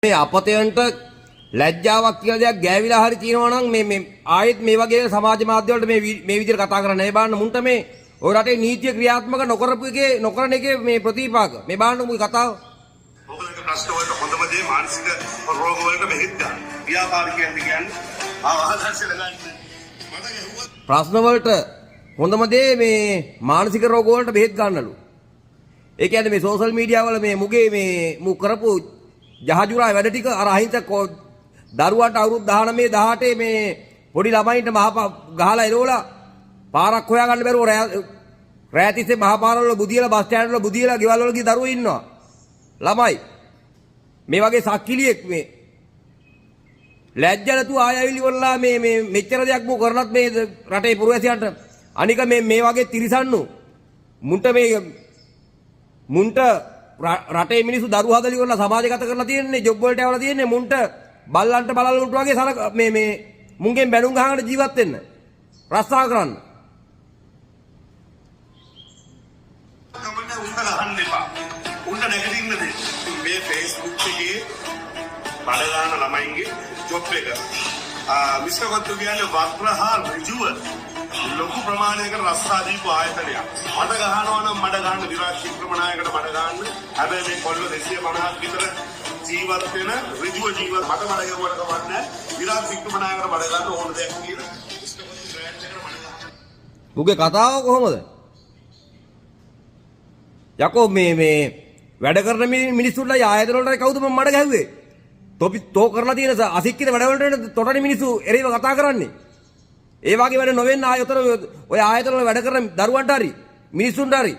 මේ අපතයන්ට ලැජ්ජාවක් කියලා දෙයක් ගෑවිලා හරි තියෙනවා නම් මේ මේ ආයෙත් මේ වගේ සමාජ මාධ්‍ය වලට මේ මේ විදිහට කතා කරන්න. ඒ බලන්න මුන්ට මේ ඔය රටේ නීතිය ක්‍රියාත්මක නොකරපු එකේ නොකරන එකේ මේ ප්‍රතිපාක. මේ බලන්න මුගේ කතාව. මොකද ප්‍රශ්න වලට හොඳම දේ මානසික රෝග වලට බෙහෙත් ගන්න. ව්‍යාපාරිකයන්ට කියන්නේ ආදර්ශ ගන්න. මට ගැහුවත් ප්‍රශ්න වලට හොඳම දේ මේ මානසික රෝග වලට බෙහෙත් ගන්නලු. ඒ කියන්නේ මේ සෝෂල් මීඩියා වල මේ මුගේ මේ මු කරපු ජහජුරා වැඩ ටික අර අහිංසක දරුවන්ට අවුරුදු 19 18 මේ පොඩි ළමයින්ට මහ ගහලා එරවලා පාරක් හොයාගන්න බැරුව රෑ රෑ තිස්සේ මහ පාරවල බුදියලා බස් ස්ටෑන්ඩ් වල බුදියලා ගෙවල් වල ගිය දරුවෝ ඉන්නවා. ළමයි මේ වගේ සක්කිලියෙක් මේ ලැජ්ජ නැතුව ආය ඇවිල්ලි ඉවරලා මේ මේ මෙච්චර දෙයක් මු කරලත් මේ රටේ පුරවැසියන්ට අනික මේ මේ වගේ තිරිසන්නු මුන්ට මේ මුන්ට රටේ මිනිස්සු දරුවෝ හදලා ඉවරලා සමාජගත කරලා තියෙන්නේ, ජොබ් වලට යවලා තියෙන්නේ මුන්ට බල්ලන්ට බලලුන්ට වගේ සලක මේ මේ මුන්ගෙන් බැනුම් ගහගෙන ජීවත් වෙන්න රස්සා කරන්න. කමන්නේ උන්ට ගහන්න එපා. උන්ට නැගිටින්න දෙන්න. මේ Facebook එකේ බඩ ගන්න ළමයින්ගේ ජොබ් එක. මිස්ටර් කියන්නේ වක්‍ර හා ඍජුව ලොකු ප්‍රමාණයකට රස්සා දීපු ආයතනයක්. මට ගහනවා නම් මට ගහන්න විරාජ් වික්‍රමනායකට මට ගහන්න. හැබැයි මේ කොල්ල 250ක් විතර ජීවත් වෙන ඍජුව ජීවත් මට මඩ ගැහුවට කමක් නැහැ. විරාජ් වික්‍රමනායකට මඩ ගන්න ඕන දෙයක් කියලා මිස්ටර් කොත්තු බ්‍රෑන්ඩ් එකට මඩ ගහන්න. මුගේ කතාව කොහොමද? යකෝ මේ මේ වැඩ කරන මිනිස්සුන්ට ආයතන වලට කවුද මම මඩ ගැහුවේ? තොපි තෝ කරලා තියෙන අසික්කිත වැඩ වලට තොටනේ මිනිස්සු එරෙහිව කතා කරන්නේ. ඒ වගේ වැඩ නොවෙන්න ආයෙ උතන ඔය ආයතන වල වැඩ කරන දරුවන්ට හරි මිනිස්සුන්ට හරි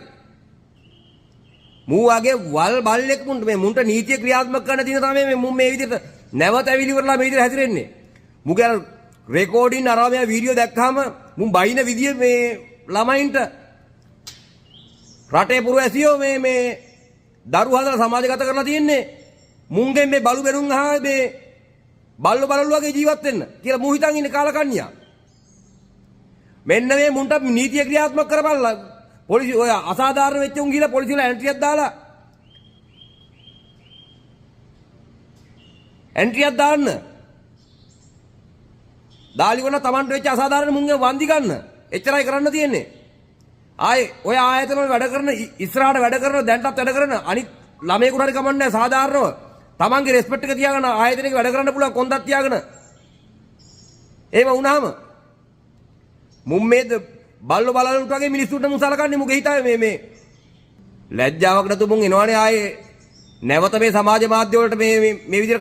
මූ වගේ වල් බල්ලෙක් මුන්ට මේ මුන්ට නීතිය ක්‍රියාත්මක කරන්න තියෙන තමයි මේ මුන් මේ විදිහට නැවත ඇවිලි ඉවරලා මේ විදිහට හැසිරෙන්නේ. මුගේ අර රෙකෝඩින් අරවා මෙයා වීඩියෝ දැක්කහම මුන් බයින විදිය මේ ළමයින්ට රටේ පුරවැසියෝ මේ මේ දරු හදලා සමාජගත කරලා තියෙන්නේ මුන්ගෙන් මේ බලු බැනුම් අහා මේ බල්ලෝ බලලු වගේ ජීවත් වෙන්න කියලා මූ හිතන් ඉන්නේ කාලකන්නියා. මෙන්න මේ මුන්ට නීතිය ක්‍රියාත්මක කරපල්ලා. පොලිසිය ඔය අසාධාරණ වෙච්ච උන් ගිහලා පොලිසිය වල ඇන්ට්‍රියක් දාලා ඇන්ට්‍රියක් දාන්න. දාලි වල තමන්ට වෙච්ච අසාධාරණ මුන්ගේ වන්දි ගන්න. එච්චරයි කරන්න තියෙන්නේ. ආයේ ඔය ආයතන වල වැඩ කරන ඉස්සරහට වැඩ කරන දැන්ටත් වැඩ කරන අනිත් ළමයෙකුට හරි කමක් නැහැ සාධාරණව. තමන්ගේ රෙස්පෙක්ට් එක තියාගෙන ආයතනයක වැඩ කරන්න පුළුවන් කොන්දක් තියාගෙන. එහෙම වුණාම මුන් මේ බල්ලෝ බලලුට වගේ මිනිස්සුන්ට මුන් සලකන්නේ මුගේ හිතාවේ මේ මේ ලැජ්ජාවක් නැතුව මුන් එනවනේ ආයේ නැවත මේ සමාජ මාධ්‍ය වලට මේ මේ මේ විදිහට.